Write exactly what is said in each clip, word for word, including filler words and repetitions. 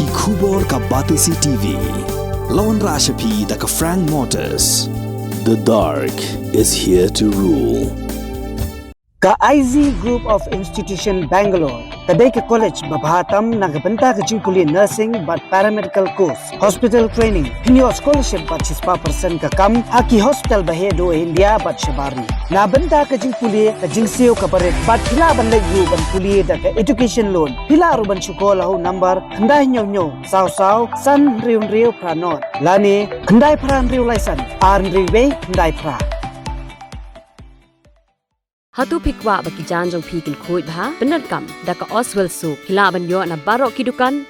Ki khubor ka Batesi T V. La wanrah sha phi da ka Frank Motors. The dark is here to rule. Ka I Z Group of Institution Bangalore ka dei ka college ba bha tam na ka bynta ka jingpule nursing bad paramedical course, hospital training, pynïoh scholarship bad shispah percent ka kam ha ki hospital ba heh duh India bad shabar ri. Na bynta ka jingpule, ka jingsiew kaba rit bad phi lah ban leit ruh ban pule da ka education loan. Phi lah ruh ban shu call ha u number khyndai hynñiew hynñiew saw saw san hynriew hynriew phra nod lane khyndai phra hynriew lai san ar hynriew wei khyndai phra. Hato phi kwah ba ki jaiñ jong phi kin khuid bha? Pyndonkam da ka Oswell Soap, phi lah ban ïoh na baroh ki dukan.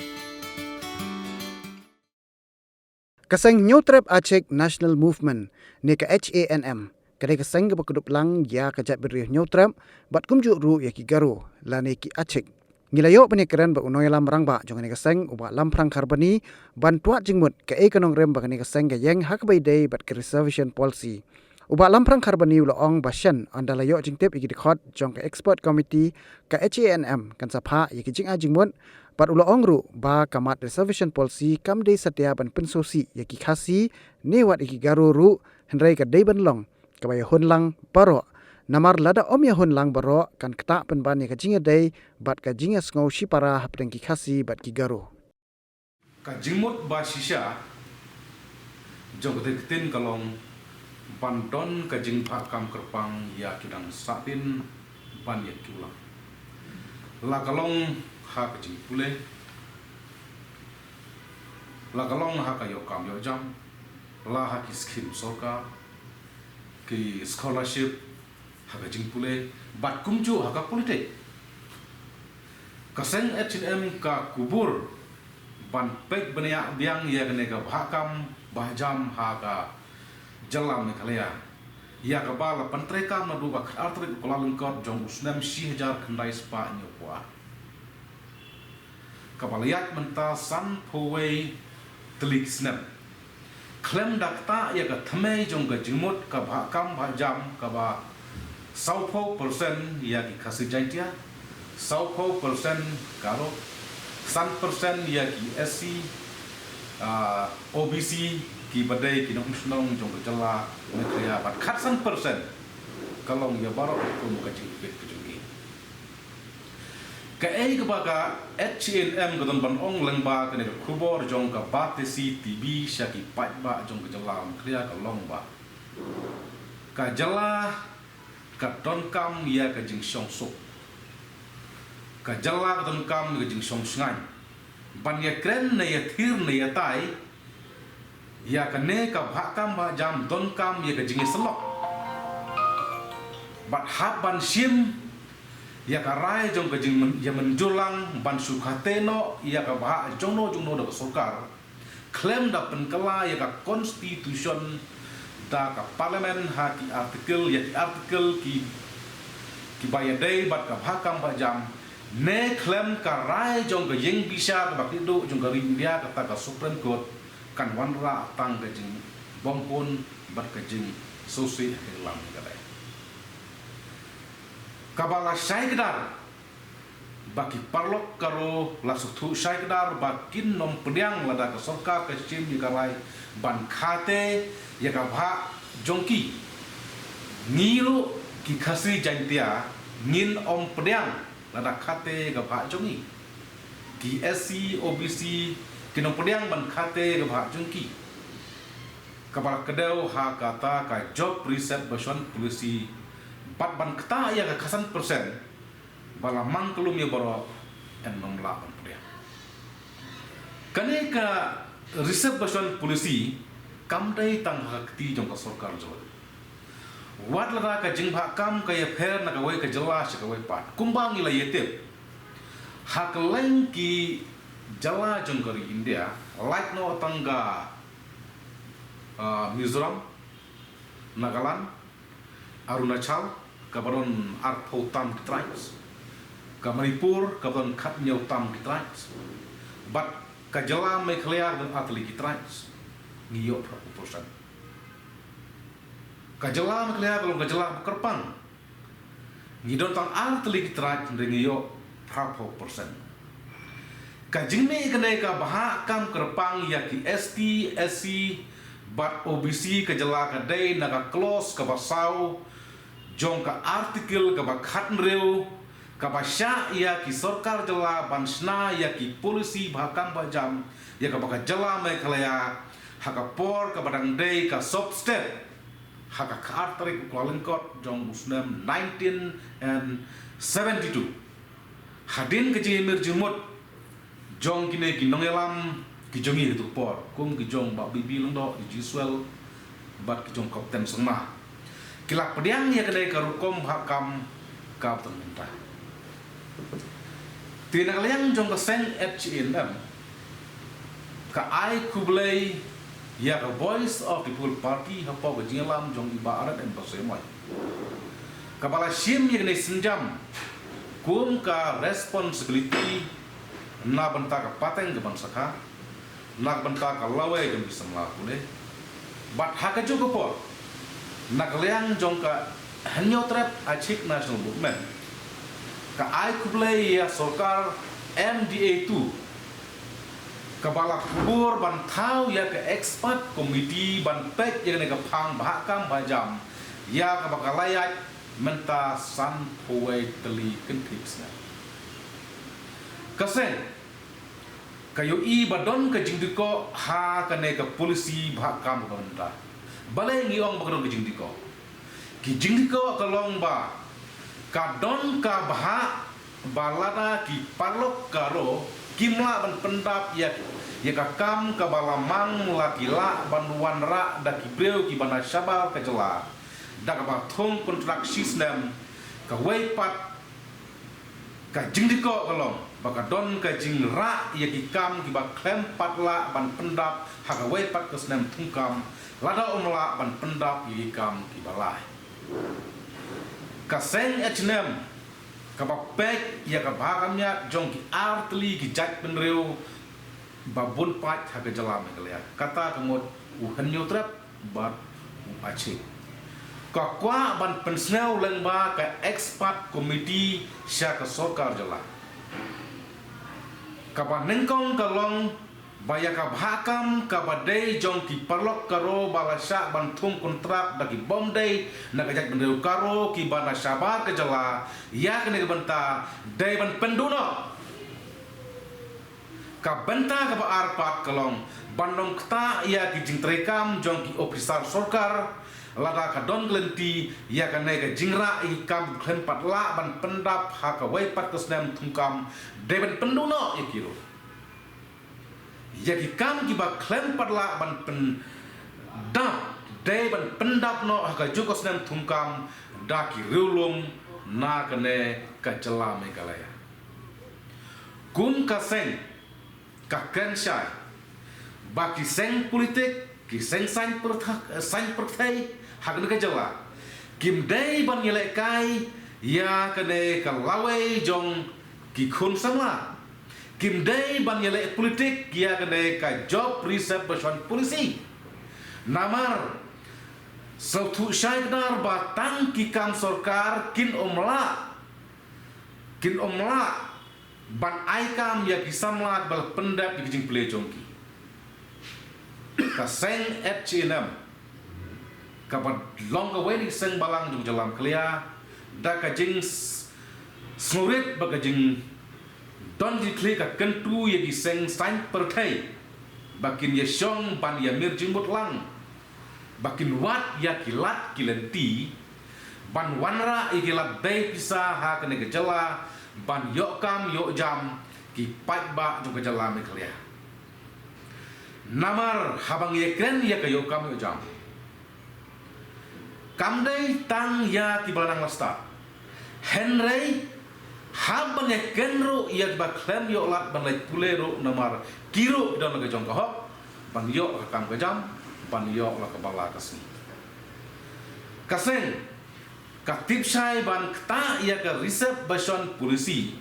Ka seng Hynñiewtrep Achik National Movement ne ka H A N M ka dei ka seng kaba kdup lang ïa ka jaitbynriew Hynñiewtrep bad kumjuh ruh ïa ki Garo lane ki Achik. Ngi la ïoh ban ïakren bad u nongïalam rangbah jong kane ka seng, u Bah Lamphrang Kharbani, ban twad jingmut kaei ka nongrim ba kane ka seng ka ïeng ha kaba ïadei bad ka reservation policy. U Bah Lamphrang Kharbani u la ong ba shen ynda la ïoh jingtip ïa ki dkhot jong ka expert committee, ka H A N M kan sa phah ïa ki jingai jingmut. Bad u la ong ruh ba ka mat reservation policy kam dei satia ban pynsngewsih ïa ki Khasi ne wat ïa ki Garo ruh, hynrei ka dei ban long kaba ïahun lang baroh. Namar lada ym ïahun lang baroh kan ktah pynban ïa ka jingïadei bad ka jingïasngew shipara hapdeng ki Khasi bad ki Garo. Ka jingmut ba shisha jong kata ka ktien ka long ban don ka jingbhah kam kyrpang ïa ki dang sahdien ban ïa kiwlang. La ka long ha ka jingpule, la ka long ha ka ïoh kam ïoh jam, la ha ki skhim sorkar, ki scholarship, ha ka jingpule bad kumjuh ha ka politik. Ka seng H A N M ka kubur ban peit bniah biang ïa kane ka bhah kam bhah jam ha ka jylla Meghalaya, ïa kaba la pyntreikam naduh ka khatar tarik u Kyllalyngkot jong u snem shi hajar khyndai spah hynñiewphew ar. Kaba la ïaid mynta sanphew wei tylli ki snem. Khlem da ktah ïa ka thymmei jong ka jingmut ka bhah kam bhah jam kaba sawphew percent ïa ki Khasi Jaiñtia, sawphew percent Garo, san percent ïa ki S C, ah, O B C kiba dei ki nongshong shnong jong ka jylla Meghalaya bad khatsan percent ka long ïa baroh kum ka jingpeit ka jong ki. Kaei kaba ka H A N M ka don ban ong lyngba kane ka khubor jong ka Batesi T V sha ki paidbah jong ka jylla Meghalaya ka long ba ka jylla ka donkam ïa ka jingshongsuk. Ka jylla ka donkam ïa ka jingshongshngaiñ ban ïakren ne ïathir ne ïatai ïa kane ka bhah kam bhah jam, donkam ïa ka jingïasyllok bad hap ban shim ïa ka rai jong ka jingmyn-, ïamynjur lang ban shu khate noh ïa ka bhah jongno jongno da ka sorkar, khlem da pynkylla ïa ka constitution da ka parliament ha ki article, ïa ki article ki, kiba ïadei bad ka bhah kam bhah jam, ne khlem ka rai jong ka ïingbishar kaba kyrduh jong ka ri India, kata ka Supreme Court, kan wanrah tang ka jingbymhun bad ka jingsngewsih ha ka ri India. Kaba la shai kdar ba ki paralok Garo la sngewthuh shai kdar ba kin ym pdiang lada ka sorkar ka shim ïa ka rai ban khate ïa ka bhah jong ki. Ngi ruh ki Khasi Jaiñtia ngin ym pdiang lada khate ïa ka bhah jong ngi. Ki S C, O B C kin ym pdiang ban khate ïa ka bhah jong ki. Kaba la kdew ha kata ka job reservation policy bad ban ktah ïa ka khatsan percent ba la mang kyllum ïa baroh, yn ym lah ban pdiang. Kane ka reservation policy kam dei tang ha ka kti jong ka sorkar jylla. Wat lada ka jingbhah kam ka ïapher na kawei ka jylla sha kawei pat, kumba ngi la ïatip, ha kylleng ki jylla jong ka ri India, lait noh tang ka, ah, Mizoram, Nagaland, Arunachal, kaba don arphew tam ki tribes, ka Manipur kaba don khathynñiew tam ki tribes, bad ka jylla Meghalaya kaba don artylli ki tribes, ngi ïoh phraphew percent. Ka jylla Meghalaya ka long ka jylla kaba kyrpang. Ngi don tang artylli ki tribes, hynrei ngi ïoh phraphew percent. Ka jingmih kane ka bhah kam kyrpang ïa ki S T, S C bad O B C ka jylla ka dei na ka clause kaba saw jong ka article kaba khathynriew, kaba shah ïa ki sorkar jylla ban shna ïa ki policy bhah kam bhah jam ïa kaba ka jylla Meghalaya ha ka por kaba dang dei ka sub state ha ka khatar tarik u Kyllalyngkot jong u snem nineteen and seventy-two. Hadien ka jingïamir jingmut jong kine ki nongïalam ki jong ngi ha kato ka por, kum ki jong Bah B B Lyngdoh, ki Jiswel bad ki jong Kapten Sangma, ki la pdiang ïa kane ka rukom bhah kam ka bteng mynta. Te na ka liang jong ka seng H A N M ka ai khublei ïa ka Voice of the People Party hapoh ka jingïalam jong i Bah Ardent Basaiawmoit, kaba la shim ïa kane ka sienjam kum ka responsibility na bynta ka pateng ka ban sakha, na ka bynta ka lawei jong ki samla pule. Bad ha kajuh ka por, na ka liang jong ka Hynñiewtrep Achik National Movement ka ai khublei ïa sorkar M D A two, kaba la kubur ban thaw ïa ka expert committee ban peit ïa kane ka phang bhah kam bhah jam ïa kaba ka la ïaid mynta sanphew wei tylli kynthih snem. Ka seng ka ïohi ba don ka jingdikoh ha kane ka policy bhah kam ka mynta. Balei ngi ong ba ka don ka jingdikoh? Ki jingdikoh ka long ba ka don ka bhah ba lada ki paralok Garo kim lah ban pyndap ïa, ïa ka kam kaba la mang, la ki lah ban wanrah da ki briew kiba na shabar ka jylla da kaba thung kontrak shisnem. Kawei pat ka jingdikoh ka long ba ka don ka jingrah ïa ki kam kiba khlem pat lah ban pyndap ha kawei pat ka snem thungkam, lada ym lah ban pyndap ïa ki kam kiba lai. Ka seng H A N M kaba peit ïa ka bhah kam ïaid jong ki artylli ki jaitbynriew ba bun pat ha ka jylla Meghalaya, kata ka mut u Hynñiewtrep bad u Achik, ka kwah ban pynsngew lyngba ka expert committee sha ka sorkar jylla. Kaba nyngkong ka long ba ïa ka bhah kam kaba dei jong ki paralok Garo ba la shah ban thung kontrak da ki bym dei na ka jaitbynriew Garo kiba na shabar ka jylla, ïa kane ka bynta dei ban pynduh noh. Ka bynta kaba ar pat ka long ban ong ktah ïa ki jingtreikam jong ki ophisar sorkar, lada ka don ka lynti ïa kane ka jingrah ïa ki kam khlem pat lah ban pyndap ha kawei pat ka snem thungkam, dei ban pynduh noh ïa ki ruh. Ïa ki kam kiba khlem pat lah ban pyndap dei ban pyndap noh ha kajuh ka snem thungkam da ki riewlum na kane ka jylla Meghalaya. Kum ka seng ka kren shai ba ki seng politik, ki seng saiñ pyrtha-, saiñ pyrthei ha kane ka jylla kim dei ban ïalehkai ïa kane ka lawei jong ki khun samla. Kim dei ban ïaleh politik ïa kane ka job reservation policy. Namar sngewthuh shai kdar ba tang ki kam sorkar kin ym lah, kin ym lah ban ai kam ïa ki samla ba la pyndep ïa ki jingpule jong ki. Ka seng H A N M kaba long kawei na ki seng balang jong ka jylla Meghalaya, da ka jing s-, sngewrit bad ka jingdon jingkitkhlieh ka kyntu ïa ki seng saiñ pyrthei ba kin ïashong ban ïamir jingmut lang, ba kin wad ïa ki lad ki lynti ban wanrah ïa ki lad dei pisa ha kane ka jylla ban ïoh kam ïoh jam ki paidbah jong ka jylla Meghalaya. Namar haba ngi ïakren ïa ka ïoh kam ïoh jam, kam dei tang ïa kiba la nang la stad. Hynrei haba ngi ïakren ruh ïa kiba khlem ïoh lad ban leit pule ruh, namar ki ruh ki don la ka jong ka hok ban ïoh la ka kam ka jam, ban ïoh la kaba la ka sngi. Ka seng ka tip shai ban ktah ïa ka reservation policy,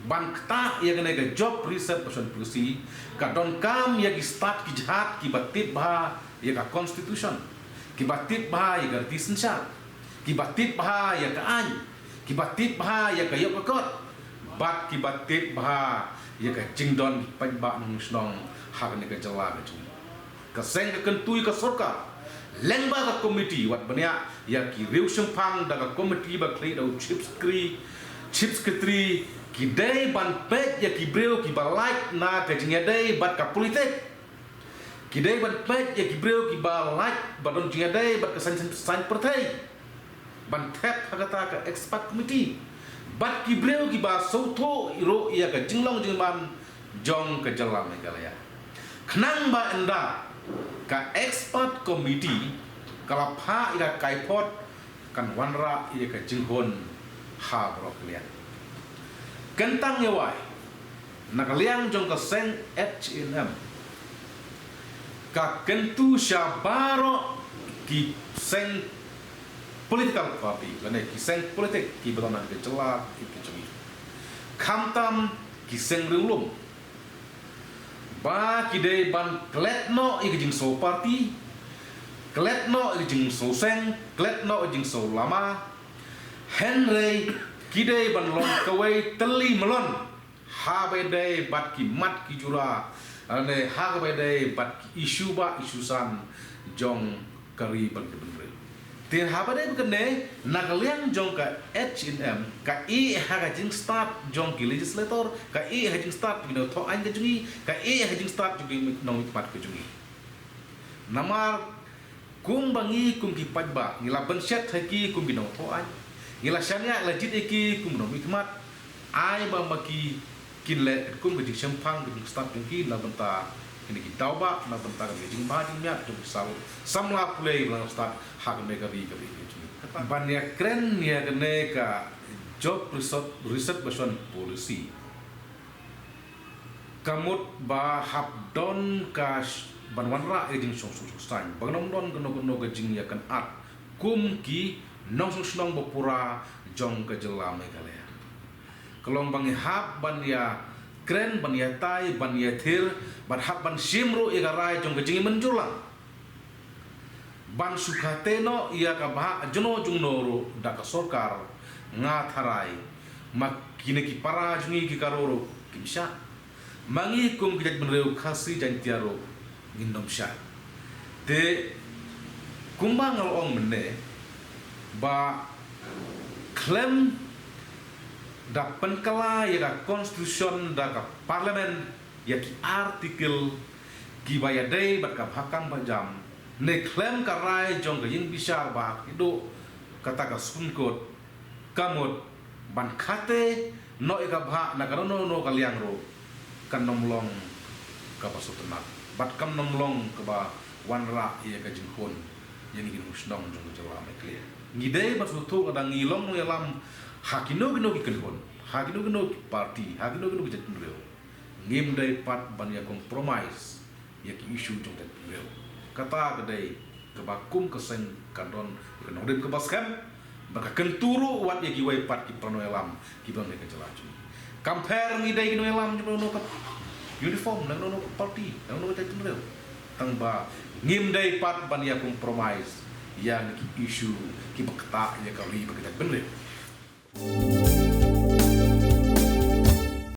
ban ktah ïa kane ka job reservation policy, ka donkam ïa ki stad ki jait kiba tip bha ïa ka constitution, kiba tip bha ïa ka riti synshar, kiba tip bha ïa ka aiñ, kiba tip bha ïa ka ïoh ka kot, bad kiba tip bha ïa ka jingdon ki paidbah nongshong shnong ha kane ka jylla ka jong ngi. Ka seng ka kyntu ïa ka sorkar lyngba ka komiti wat ban ïa, ïa ki riew shemphang da ka komiti ba khlieh da u chief secretary, chief secretary, ki dei ban peit ïa ki briew kiba lait na ka jingïadei bad ka politik. Ki dei ban peit ïa ki briew kiba lait ba don jingïadei bad ka saiñ, saiñ, saiñ pyrthei ban thep ha kata ka expert committee. Bad ki briew kiba sngewthuh ruh ïa ka jinglong jingman jong ka jylla Meghalaya. Khnang ba ynda ka expert committee ka la phah ïa ka kaiphod kan wanrah ïa ka jinghun ha baroh ka liang. Kyntang ïa wai, na ka liang jong ka seng H A N M, ka kyntu sha baroh ki seng political party lane ki seng politik kiba don ha ka jylla ka jong ngi, khamtam ki seng riewlum, ba ki dei ban klet noh ïa ka jingsngew party, klet noh ïa ka jingsngew seng, klet noh ïa ka jingsngew lama. Hynrei ki dei ban long kawei tylli madan haba ïadei bad ki mat ki jura, lane haba ïadei bad ki issue bah issue san jong ka ri bad ka bynriew. Te haba ïadei bad kane, na ka liang jong ka H A N M, ka ïeh ha ka jingstad jong ki legislator, ka ïeh ha ka jingstad jong ki nongthoh aiñ ka jong ngi, ka ïeh ha ka jingstad jong ki nongmihkhmat ka jong ngi. Namar kumba ngi kum ki paidbah ngi la pynshet ha ki kum ki nongthoh aiñ, ngi la shaniah la jied ïa ki kum ki nongmihkhmat, ai ba ma ki kin leh katkum ka jingshemphang ka jingstad jong ki na bynta kine ki daw bah, na bynta ka jingbha jingmiat jong ki samla pule ba la stad ha kane ka ri ka ri ka jong ngi. Ban ïakren ïa kane ka job reservation policy, ka mut ba hap don ka ban wanrah ïa ka jingsngewsih sngewsih ba kan ym don kano kano ka jingïakynad kum ki nongshong shnong ba pura jong ka jylla Meghalaya. Ka long ba ngi hap ban ïakren, ban ïatai, ban ïathir, ban hap ban shim ruh ïa ka rai jong ka jingmynjur lang. Ban shu khaten noh ïa ka bhah jong no jong no ruh da ka sorkar, nga tharai ma kine ki para jong ngi ki karo ruh kim shah. Ma ngi kum ki jaitbynriew Khasi Jaintia ruh ngin ym shah. Te kumba nga la ong mynne ba khlem da pynkylla ïa ka constitution da ka parliament ïa ki article kiba ïadei bad ka bhah kam bhah jam, ne khlem ka rai jong ka ïing bishar ba ha kito kata ka Supreme Court, ka mut ban khaten noh ïa ka bhah na kano kano ka liang ruh kan ym long kaba sngewtynnat bad kan ym long kaba wanrah ïa ka jinghun ïa ngi ki nongshong shnong jong ka jylla Meghalaya. Ngi dei ban sngewthuh lada ngi long nongïalam ha kino kino ki kynhun, ha kino kino ki party, ha kino kino ki jaitbynriew, ngim dei pat ban ïa compromise ïa ki issue jong ka jaitbynriew. Kata ka dei kaba kum ka seng kan don ïa ka nongrim kaba skhem bad ka kyntu ruh wat ïa kiwei pat ki para nongïalam kiba don ha ka jylla jong ngi. Kam pher ngi dei ki nongïalam jong kano kano ka uniform, na kano kano ka party, na kano kano ka jaitbynriew, tang ba ngim dei pat ban ïa compromise ïa ki issue kiba ktah ïa ka ri bad ka jaitbynriew.